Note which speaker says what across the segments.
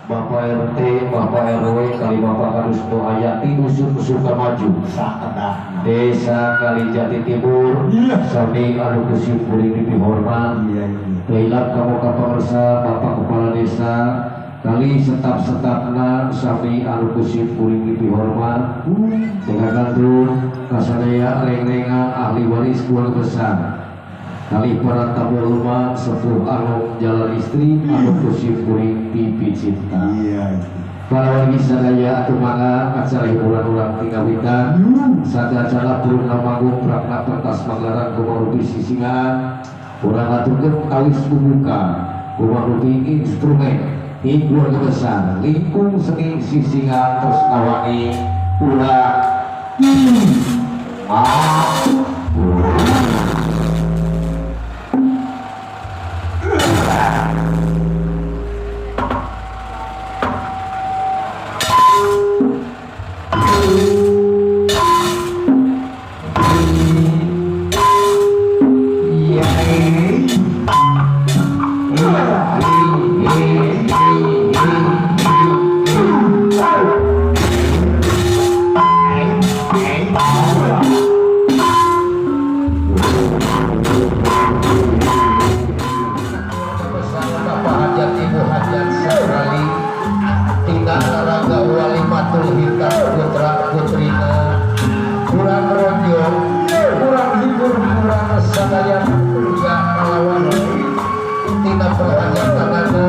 Speaker 1: Bapak RT, Bapak RW, kali Bapak Kadus nu aya di Dusun Sukamaju,
Speaker 2: Sakedahna.
Speaker 1: Desa Kalijati Timur, sami anu ku sim kuring dipihormat.
Speaker 2: Iya iya.
Speaker 1: Teu hilap kamu ka pangersa Bapak Kepala Desa kali setap-setapna sami anu ku sim kuring dipihormat. Dengan kantun kasadaya reng-rengan ahli waris keluarga besar kali para tamu rumah sepuh anu jalan istri anu ku sim kuring dipicinta.
Speaker 2: Iya.
Speaker 1: Para wargi sadaya atuh mangga acara hiburan urang tingawitan saacara purna manggung prakna pentas pagelaran kumaha sisingaan urang aturkeun kawis pembuka kumaha instrumen di keluarga besar lingkung seni sisingaan Tresnawangi urang Bapak hajat ibu hajat sekali tinggal laraga walimatul hikam putra putrina kurang ronjong kurang hibur kurang sadaya juga kalawan tina perhajatanana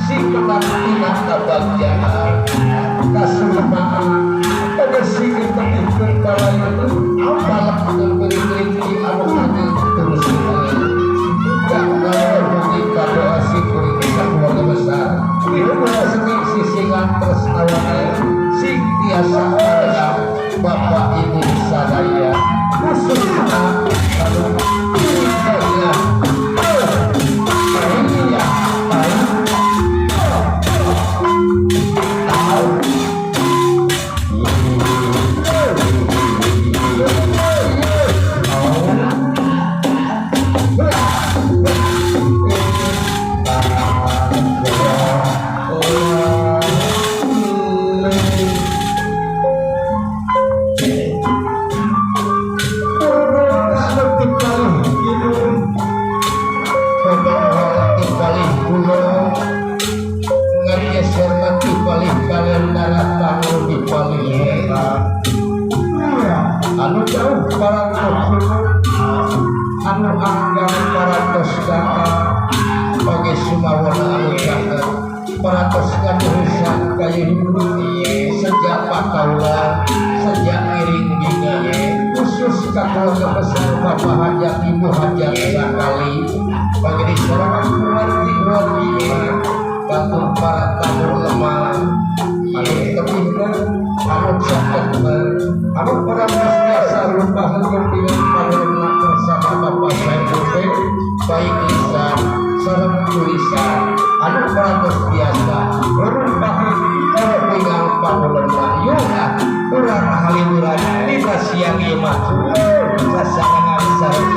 Speaker 1: si kenak tina kabagjaan kasurmaan tegesi ditebihkeun balayeun balak piring-piring anu hadir terus seni sisingan Tresnawangi sing tiasa Bapak Ibu sadaya khususna anu iya iya anu jauh parantos anu anggang parantos datang oge sumawona anu caket parantos ngaduhusan kayu sejak pakaula sejak ngiring binga khusus ka keluarga besar Bapak hajat Ibu hajat sakali bagi disorangan keluarga batur para tamu lemah anu tebihna anu caketna anu para biasa rupa dengan panurna bersama Bapak Saiful baik lisan sareng tulisan anu parantos biasa rupa dengan panurna yuk urang haliluran dina siang ieu mah sasarengan sareng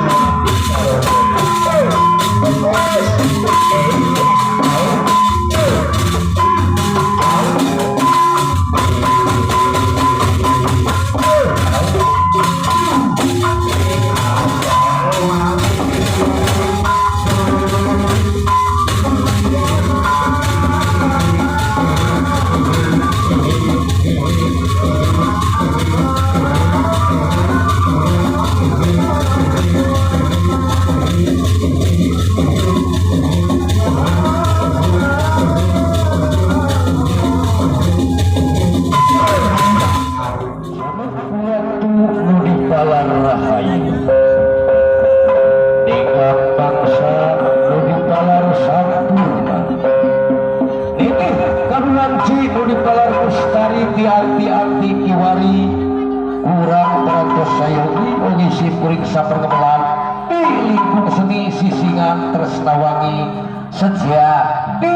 Speaker 1: sisingan Tresnawangi sejak di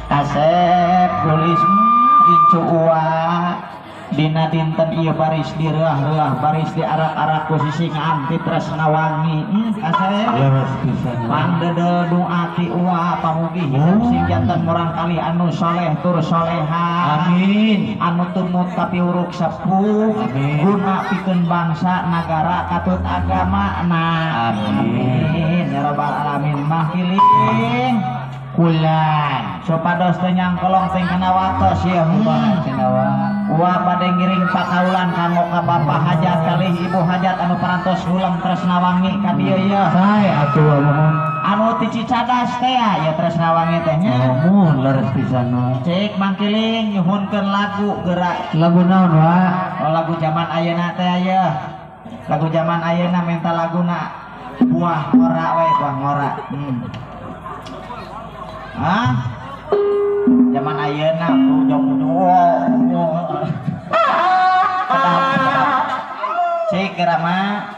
Speaker 2: Asep tulis incu uwa dina dinten ieu baris direuah-reuah baris diarak-arak ku sisi nganti Tresnawangi. Asep pangdedel nu ati uwa pamugi hidup sing janten murang kali anu soleh tur soleha.
Speaker 1: Amin.
Speaker 2: Anu tumut tapi uruk sepuh guna pikeun bangsa nagara katut agama na. Amin ya rabbal alamin. Mah kiling Kulan supados teu nyangkolong teh kana watos ieu cenah wa. Wa bade ngiring pakaulan kanggo ka Bapak Hajat kalih Ibu Hajat anu parantos ngulem Tresnawangi ka dieu ieu.
Speaker 1: Sae atuh mohon.
Speaker 2: Anu ti Cicadas teh ya Tresnawangi teh nya.
Speaker 1: Muhun leres pisan mah.
Speaker 2: Cek mangkiling nyuhunkeun lagu gerak.
Speaker 1: Lagu naon wa?
Speaker 2: Oh lagu zaman ayeuna teh aya. Lagu zaman ayeuna minta laguna buah ngora we, buah ngora. Hah? Zaman ayeuna ujung-ujung. Cek geura mah.